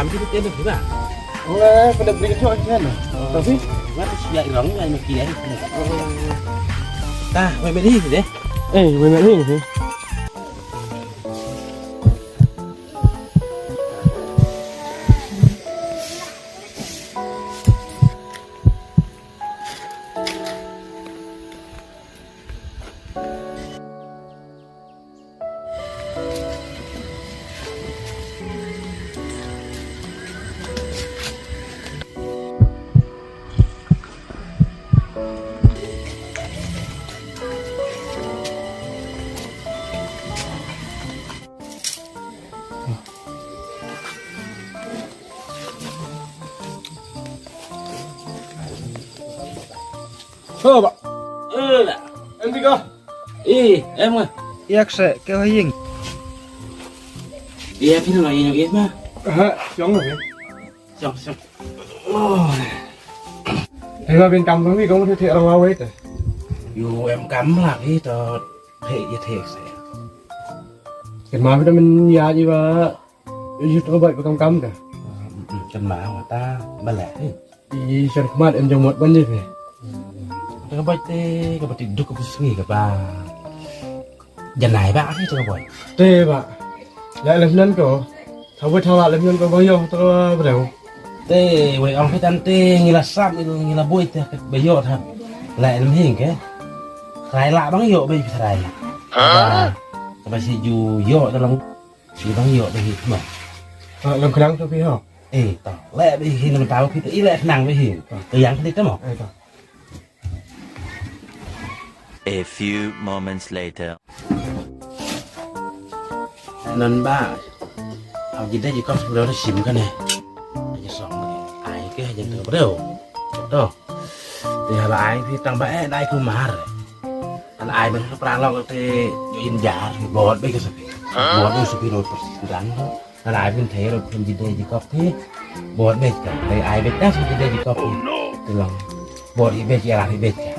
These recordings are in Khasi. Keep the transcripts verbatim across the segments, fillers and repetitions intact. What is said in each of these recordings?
Kita tiada juga. Wah, pada beli itu aja kan. Tapi, nggak tuh siap dong, nggak nyuci ya. Tah, wei meli deh. Eh, wei meli sih. Ho ba. Eh, la. Em ti ko. Eh, em nga. Yak se ke ha ïing. Ïa phi na ïing ïa ma. Ha, jong ha. Jong jong. Oh. Hei ba bin kam dong ni kong the the rong awei te. Yu em kam la phi to the ïa the se. Ken ma phi to min ïa ji ba. Yu to bai ba kam kam ka. Ken ma wa ta ba la. Ih, sher khmat em jong mot ban ji phi. Te ka bait te ka bait duk ka sngi ka ba. Janai ba phi te ka bait. Te ba. La lem nan ko. Thabai thala lem nan ko ba yo to ba breu. Te wei ong phi tan te ngi la sap ngi la boi te ba yo tha. La lem hing ke. Trai la bang yo ba phi trai. Ba. Ka ba si ju yo ta long. Phi bang ïoh bad hi mo. Ah, lam khnang to phi ho. Eh, to. Leh bad hi namar tau phi to i leh khnang bad hi. To. To ïang khnit to mo. Eh, to. A few moments later. Nan ba. Au jide ji kos bro na sim kane. Aja song. Ai ke aja tu bro. To. Te hala ai phi tang ba eh dai kumar. An ai ban pra lok te in jar bot be ka sapi. Bot be sapi ro pos dang. An ai ban thei ro pun jide ji kop phi. Bot be ka. Te ai be ta sapi jide ji kop phi. Te long. Bot i be ji ara i be ka.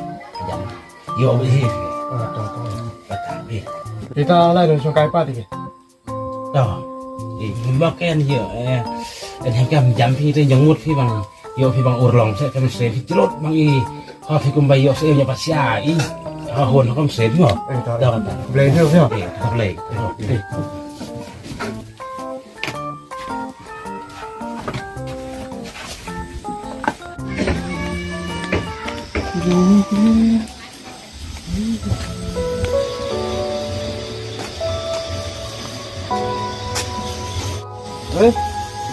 Jan. Yo be hi. Ah, to, to. Bata be. Kita lai dong song kai pa ti. To. Eh, mba ken ïa, eh, eh, jam phi te jong mut phi bang. Ïoh phi bang urlong se kam se phi jrot bang i. Ha phi kumba ïoh se ïa pasia i. Ha hon kam se mo. Eh, to. To, to. Blei ïoh ïoh. Eh, to blei. Eh. Eh,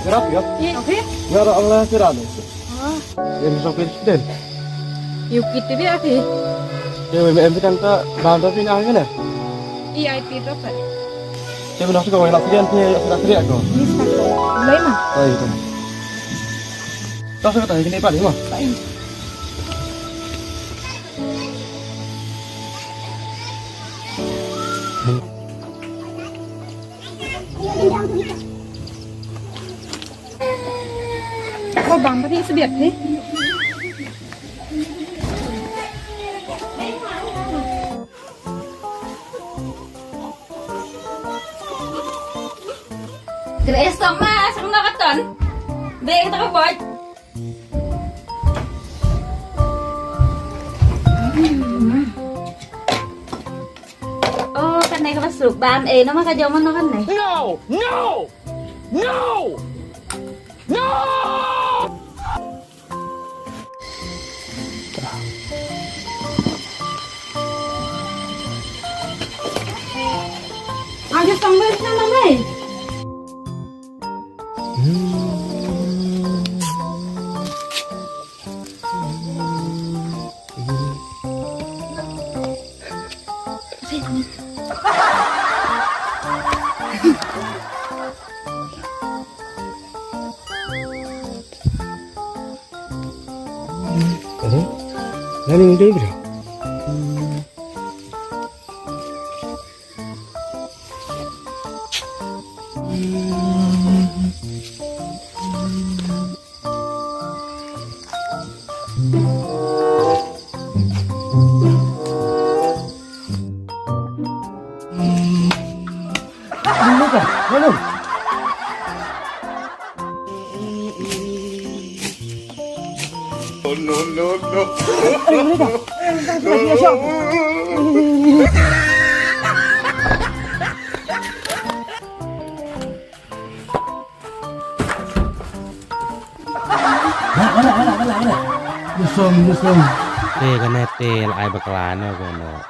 gerak ya? Iya, oke. Nggak ada Allah tidak ada. Ah. Yang bisa pilih dan. Yuk kita dia sih. Dia W M kita angka bahan tapi nak kan ya? Iya, itu dapat. Dia pernah suka main latihan dia sudah teriak kok. Ini sekarang. Mulai mah. Oh, itu. Tahu suka tanya kini Pak Lima. Pak ini. Ko bang tadi sebiat ni. Grace, tama, sa mga katon. Dek, kita ka bot. Oh, kan nai ka masuk bam eh, nama ka jaman no kan nai. No! No! No! No! Aja tambah sana mai. Hello? Nani ngi dei bro? Dulu kah? Dulu. No, no, no. Te kane te la ai bakla no kane.